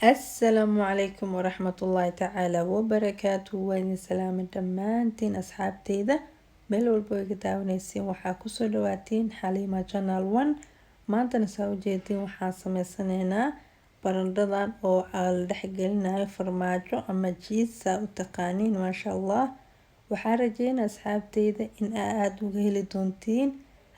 Asalaamu calaykum waraxmatullaahi tacaala wabarakaatu. Waa idin salaamay dhammaantiin asxaabteyda, meel walba iga daawanaysiin. Waxaa kusoo dhawaatiin Xaliima Channel One. Maantana saa ujeediin waxaan sameysanaynaa barandhadan oo la dhexgelinayo farmaajo ama cheese saa u taqaaniin. Maasha Allah, waxaan rajeynaa asxaabteyda in aa aada uga heli doontiin.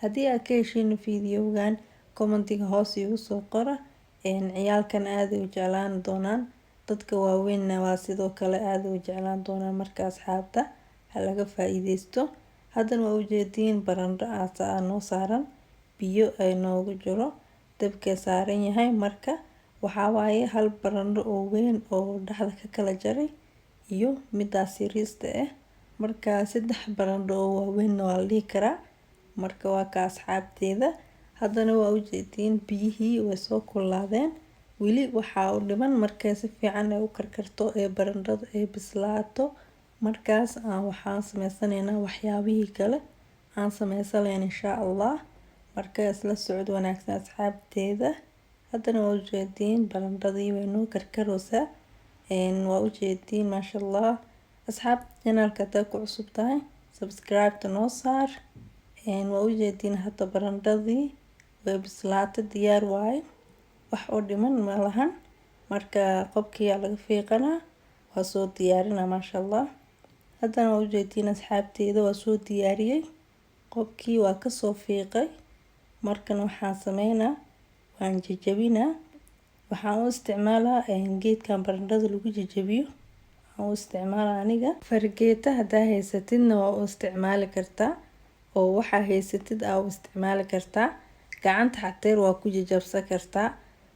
Haddii aad ka heshiin videogan, commentiga hoos iigu soo qora. Ciyaalkan aaday u jeclaan doonaan, dadka waaweynna waa sidoo kale aaday u jeclaan doonaan. Marka asxaabta ha laga faa-iideysto. Haddana waa ujeediin barandho aasa noo saaran, biyo ay noogu jiro, dabka saaran yahay. Marka waxaa waaye hal barandho oo weyn oo dhexda ka kala jaray iyo midaas yariista ah. Marka saddex barandho oo waaweynna waa la dhihi karaa. Marka waa ka asxaabteeda. Haddana waa ujeediin biyihii way soo kululaadeen, weli waxaa u dhiman markay si fiican ay u karkarto ee barandhada ay bislaato, markaas aan waxaan sameysanaynaa waxyaabihii kale aan sameysan insha Allah. Marka isla socod wanaagsan asxaabteeda. Haddana waa ujeediin barandhadii way noo karkaroosaa, waa ujeediin, maasha Allah. Asxaabta channelka haddaa ku cusub tahay, subscribe-ta noo saar. Waa ujeediin hadda barandhadii way bislaatay, diyaar waaye, wax u dhiman ma lahan. Marka qobkiyaa laga fiiqanaa, waa soo diyaarinaa, maasha Allah. Haddana waa ujeediin asxaabteeda, waa soo diyaariyey, qobkii waa kasoo fiiqay. Markan waxaan sameynaa waan jajabinaa. Waxaan u isticmaalaa geedkan barandhada lagu jajabiyo waxaan u isticmaalaa aniga. Fargeeta haddaa haysatidna waa u isticmaali kartaa, oo waxaa haysatid aa u isticmaali kartaa. Gacanta xateer waa ku jajabsan kartaa.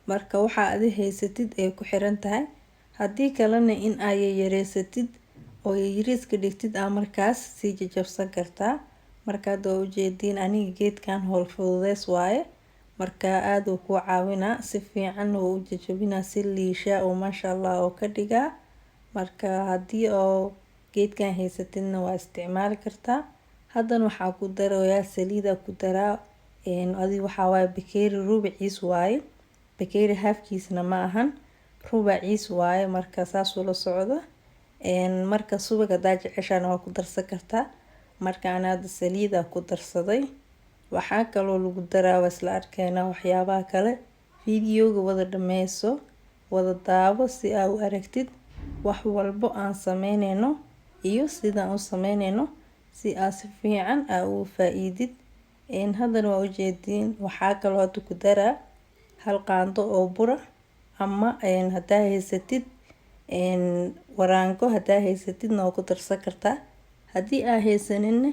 Marka waxaa adi haysatid ay ku xiran tahay. Haddii kalena in aa yareysatid oo yariis ka dhigtid aa markaas sii jajabsan kartaa. Marka hadda waa ujeediin, aniga geedkan howl fududeys waaye. Marka aada uu kuu caawinaa, si fiican wuu u jajabinaa, si liisha oo maasha Allah oo ka dhigaa. Marka haddii oo geedkan haysatidna waa isticmaali kartaa. Haddana waxaa ku darayaa saliida ku daraa. Adi waxaa waaye bakeeri rubaciis waaye, bakeeri halfkiisna ma ahan, rubaciis waaye. Marka saasuu la socda. Marka subag hadaa jeceshaana waa ku darsan kartaa. Marka ana hadda saliida ku darsaday. Waxaa kaloo lagu daraa waa isla arkeynaa waxyaabaha kale. Videoga wada dhameyso, wada daawo si aa u aragtid wax walbo aan sameyneyno iyo sidaan u sameyneyno, si aa si fiican aa ugu faa-iidid. Haddana waa ujeediin, waxaa kaloo hadda ku daraa hal qaando oo bura, ama hadaa haysatid waraango, hadaa haysatidna waa ku darsan kartaa. Haddii aa haysaninna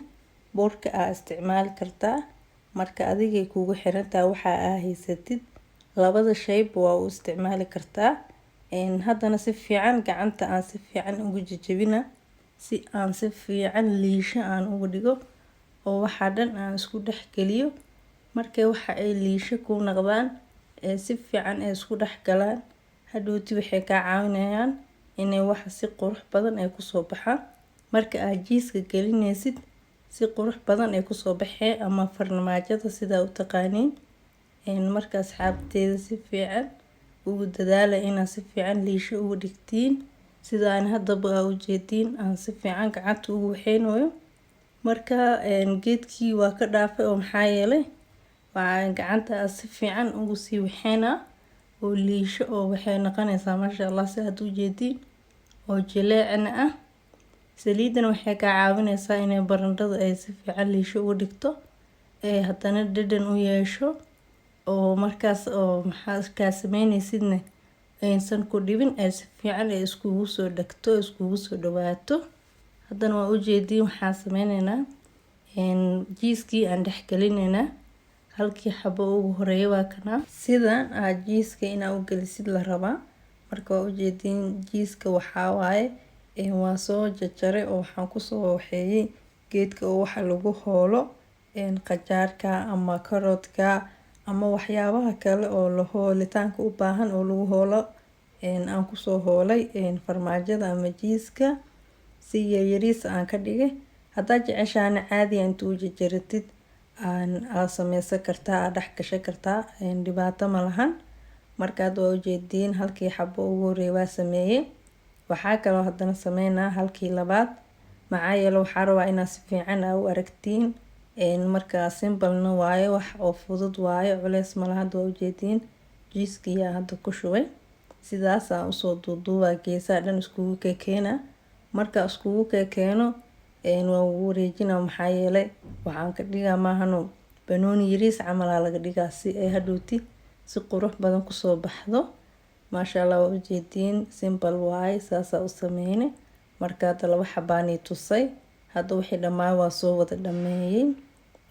burka aa isticmaali kartaa. Marka adigay kugu xirantahay waxa aa haysatid, labada shayba waa u isticmaali kartaa. Haddana si fiican gacanta aan si fiican ugu jajabina, si aan si fiican liisho aan uga dhigo oo waxaa dhan aan isku dhex geliyo. Markay waxa ay liisho ku noqdaan ee si fiican ay isku dhex galaan, hadhowti waxay kaa caawinayaan inay waxa si qurux badan ay kusoo baxaan. Marka aad cheeseka gelinaysid, si qurux badan ay kusoo baxeen, ama farmaajada sidaa u taqaaniin. Marka asxaabteeda si fiican ugu dadaala inaad si fiican liisho ugu dhigtiin, sida aan haddaba aa ujeediin aan si fiican gacanta ugu waxeynayo. Marka geedkii waa ka dhaafay oo maxaa yeelay waa gacanta aad si fiican ugu sii waxeynaa oo liisho oo waxay noqonaysaa, maasha Allah, si aad ujeediin oo jileecna ah. Saliidana waxay kaa caawineysaa inay barandhada ay si fiican liisho uga dhigto, ee haddana dhadhan u yeesho, oo markaas oo maxaa kaa sameyneysidna aysan ku dhibin, ee si fiican ay iskugu soo dhagto, iskugu soo dhawaato. Haddana waa ujeediin, waxaan sameyneynaa cheesekii aan dhexgelineynaa. Halkii xabo ugu horeeya waa kana. Sidan aa cheeseka inaa u gelisid la rabaa. Marka waa ujeediin, cheeseka waxaa waaye waa soo jarjaray oo waxaan kusoo waxeeyay geedka oo waxa lagu hoolo qajaarka ama karoodka ama waxyaabaha kale oo la hoolitaanka u baahan oo lagu hoolo aan kusoo hoolay farmaajada ama cheeseka si yaryariis aan ka dhigay. Haddaa jeceshaana caadiya inta u jarjaratid aan aa sameysan kartaa, aa dhex gashan kartaa, dhibaato ma lahan. Marka hadda waa ujeediin, halkii xabo ugu horeeyay waa sameeyey. Waxaa kaloo haddana sameynaa halkii labaad, maxaa yeele waxaa rabaa inaad si fiican aa u aragtiin. Marka simple-na waaye, wax oo fudud waaye, culeys malaha. Hadda waa ujeediin, cheese-kiyaa hadda ku shubay. Sidaas aan usoo duuduubaa, geesaha dhan iskugu kekeena. Marka iskugu kekeeno, waan ugu wareejinaa, maxaa yeelay waxaan ka dhigaa maahano banooni yariis camalaa laga dhigaa, si ay hadhowti si qurux badan kusoo baxdo. Maasha Allah, waa ujeediin, simple waaye, saasaa u sameyne. Marka hadda laba xabaanii tusay, hadda wixii dhammaan waa soo wada dhameeyey.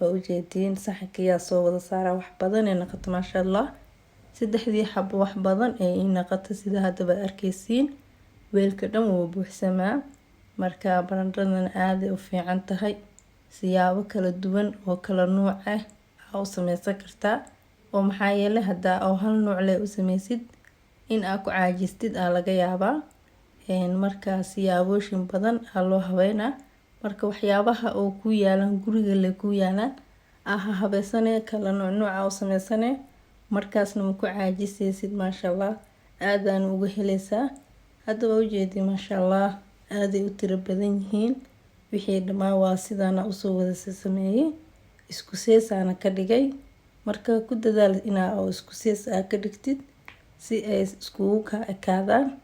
Waa ujeediin, saxankiyaa soo wada saaraa. Wax badan ee naqato, maasha Allah. Saddexdii xabo wax badan ee ii naqata, sida haddaba arkeysiin, weelka dhan wuu buuxsamaa. Marka barandhadan aaday u fiican tahay, siyaabo kala duwan oo kala nuuc ah aa u sameysan kartaa, oo maxaa yeelay haddaa oo hal nuuc leh u sameysid, in aa ku caajistid aa laga yaabaa. Marka siyaabooyin badan aa loo habeynaa. Marka waxyaabaha oo ku yaalan guriga le ku yaalaan aa ha habeysane, kala nuuc nuuca u sameysane, markaasna ma ku caajiseysid. Maasha Allah, aadaan uga heleysaa. Hadda waa ujeedi, maasha Allah, aaday u tiro badan yihiin. Wixii dhammaan waa sidaana usoo wada sameeyey, isku seesaana ka dhigay. Marka ku dadaal inaa oo isku sees aa ka dhigtid, si ay iskugu ka ekaadaan,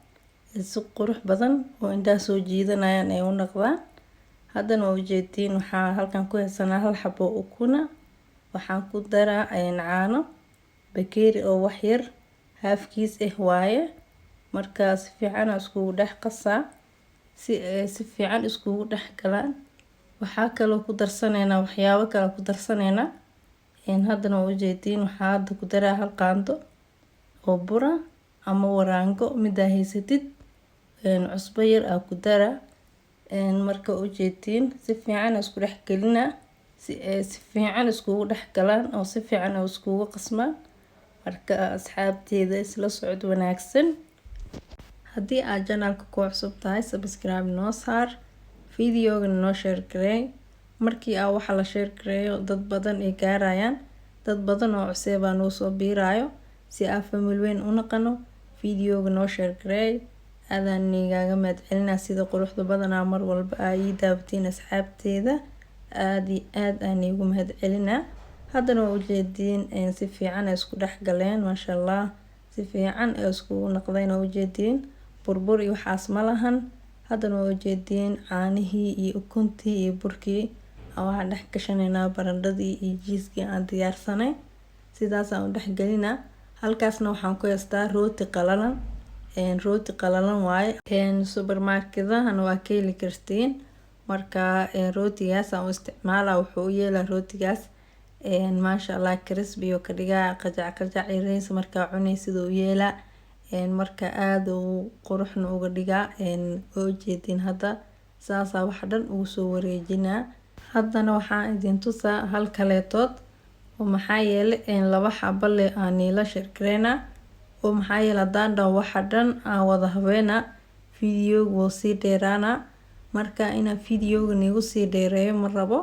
si qurux badan oo indhaha soo jiidanayaan ay u noqdaan. Haddana waa ujeediin, waxaa halkan ku haysanaa hal xabo ukuna. Waxaan ku daraa caano bakeeri oo wax yar haafkiis ah waaye. Marka si fiican iskugu dhex qasaa, si ay si fiican iskugu dhex galaan. Waxaa kaloo ku darsaneynaa, waxyaabo kale ku darsaneynaa. Haddana waa ujeediin, waxaa hadda ku daraa hal qaando oo bura ama waraango midaa haysatid. Cusbo yar aa ku daraa. Marka ujeediin, si fiican isku dhex gelinaa, si ay si fiican iskugu dhex galaan oo si fiican oo iskugu qasmaan. Marka asxaabteeda, isla socod wanaagsan. Haddii aad channel-ka ku cusub tahay, subscribe noo saar, videogana noo share gareey. Markii aa waxa la share gareeyo, dad badan ay gaarayaan, dad badan oo cusub noo soo biiraayo, si aa family weyn u naqano. Videoga noo share gareey. Aadaan nigaaga mahadcelinaa sida quruxda badanaa mar walba aa ii daawatiin. Asxaabteeda, aada iyo aad aan iigu mahadcelinaa. Haddana waa ujeediin, si fiican ay isku dhex galeen, maasha Allah, si fiican ay iskugu naqdeen. Waa ujeediin, burbur iyo waxaas ma lahan. Haddana waa ujeediin, caanihii iyo ukuntii iyo burkii waxaan dhex gashanaynaa barandhadii iyo cheese-kii aan diyaarsanay, sidaasaan u dhex gelinaa. Halkaasna waxaan ku haystaa rooti qalalan. Rooti qalalan waaye, supermarketahana waa ka heli kartiin. Marka rootigaas aan u isticmaala, wuxuu u yeelaa rootigaas, maasha Allah, crispy oo ka dhigaa, qajac qajac yariis markaa cunay sida u yeelaa. Marka aada uu quruxna uga dhigaa. Waa ujeediin, hadda saasaa wax dhan ugu soo wareejinaa. Haddana waxaan idin tusaa hal kaleetood, oo maxaa yeelay laba xabo leh aan niila share gareynaa, oo maxaa yeele haddaan dhaho waxa dhan aan wada habeynaa, videoga wuu sii dheeraanaa. Marka inaan videoga niigu sii dheereeyo ma rabo.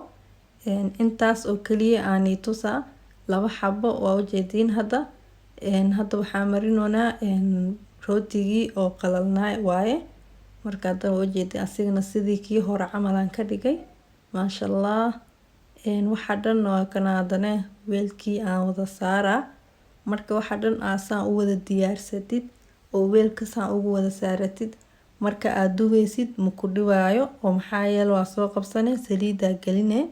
Intaas oo kaliya aan ii tusaa, laba xabo. Waa ujeediin, hadda waxaa marinoonaa rootigii oo qalalnaa waaye. Marka hadda waa ujeediin, asigana sidii kii hore camal aan ka dhigay, maasha Allah. Waxa dhan waa kana. Haddana weelkii aan wada saaraa. Marka waxa dhan aa saan u wada diyaarsatid oo weelka saan ugu wada saaratid, marka aad dubaysid maku dhibaayo, oo maxaa yeele waa soo qabsane, saliidaa geline.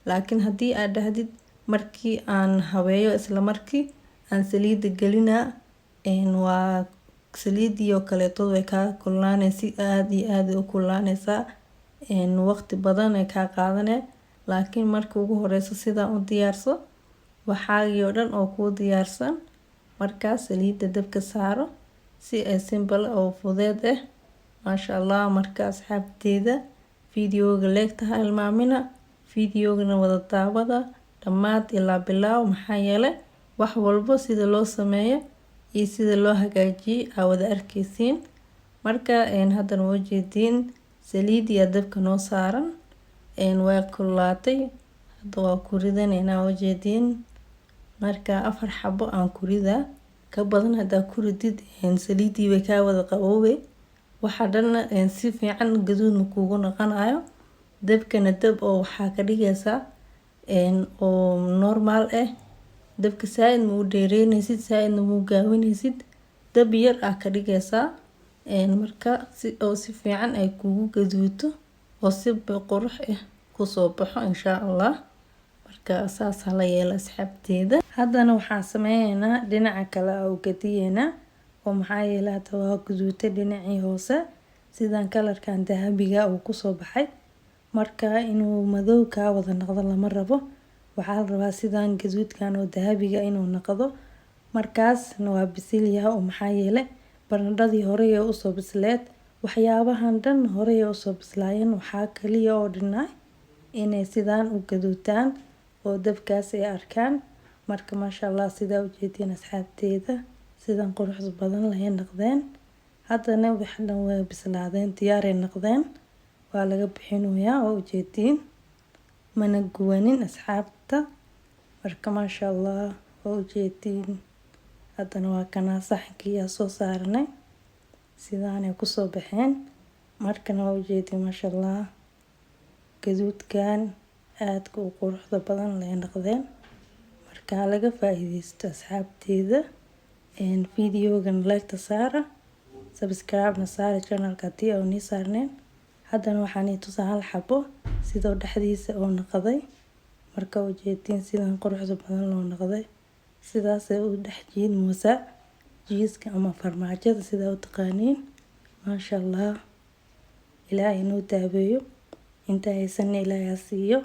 Laakiin haddii aad dhahdid markii aan habeeyo isla markii aan saliida gelinaa, waa saliidii oo kaleetood way kaa kululaanay, si aada iyo aada u kululaaneysaa, waqti badan ay kaa qaadane. Laakiin marka ugu horeyso sidaan u diyaarso waxaagii oo dhan oo kuu diyaarsan, markaas saliida dabka saaro, si ay simple oo fudeed ah, maasha Allah. Marka asxaabteeda, videoga like-ta ha ilmaamina, videogana wada daawada dhammaad ilaa bilaaw, maxaa yeelay wax walbo sida loo sameeyo iyo sida loo hagaajiyay aa wada arkeysiin. Marka haddana waa ujeediin, saliidiyaa dabka noo saaran, way kululaatay, hadda waa ku ridaneynaa. Ujeediin, marka afar xabo aan ku ridaa. Ka badan hadaa ku ridid, saliidii way kaa wada qaboobe, waxa dhanna si fiican gaduud ma kuugu noqonayo. Dabkana dab oo waxaa ka dhigaysaa oo normal ah. Dabka saaid ma u dheereynaysid, saaidna ma u gaabinaysid, dab yar aa ka dhigaysaa. Marka si oo si fiican ay kugu gaduuto oo si qurux ah kusoo baxo, insha Allah. Marka saas hala yeelo, asxaabteeda. Haddana waxaan sameyneynaa dhinaca kale aa u gadiyeynaa, oo maxaa yeelay hada waa gaduutay dhinacii hoose, sidan kalarkan dahabiga uu kusoo baxay. Marka inuu madow kaa wada noqdo lama rabo. Waxaa la rabaa sidan gaduudkan oo dahabiga inuu noqdo, markaasna waa bisil yahay, oo maxaa yeelay baradhadii horey ee usoo bisleed, waxyaabahan dhan horey ee usoo bislaayeen. Waxaa kaliya oo dhinay inay sidaan u gaduutaan oo dabkaas ay arkaan. Marka maasha Allah, sidaa ujeediin, asxaabteeda, sidan quruxda badan lahay noqdeen. Haddana wax dhan way bislaadeen, diyaaray noqdeen, waa laga bixinayaa. Oo ujeediin, mana guwanin, asxaabta. Marka maasha Allah, waa ujeediin. Haddana waa kanaa saxankii aa soo saaranay, sidaanay kusoo baxeen. Markana waa ujeediin, maasha Allah, gaduudkan aadka u quruxda badan lay noqdeen. Marka laga faa-iideysto, asxaabteeda. Videogan like-ta saara, subscribe-na saara channelka haddii oo nii saarneen. Haddana waxaan ii tusaa hal xabo sidoo dhexdiisa oo noqday. Marka ujeediin sidan quruxda badan loo noqday, sidaasay u dhex jiidmaysaa jiiska ama farmaajada, sidaa u taqaaniin. Maasha Allah, Ilaahay noo daaweeyo, inta haysanna Ilaahay ha siiyo,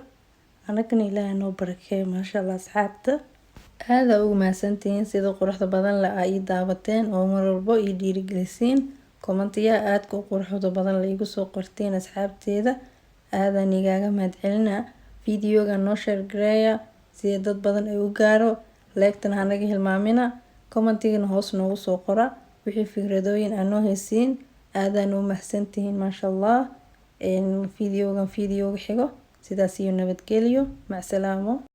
anagana Ilaahay noo barakeeyo. Maasha Allah, asxaabta, aada ugu mahadsantihiin sida quruxda badan la aa ii daawateen oo mar walbo ii dhiirigelisiin. Commentiyaha aadka u quruxda badan la igu soo qorteen, asxaabteeda, aadan igaaga mahadcelina. Videoga noo share gareeya si dad badan ay u gaaro. Like-tana hanaga hilmaamina, commentigana hoos noogu soo qora wixii fikradooyin aa noo heysiin. Aadaan u mahadsantihiin, maasha Allah. Videogan videoga xigo, sidaas iyo nabadgelyo, macsalaamo.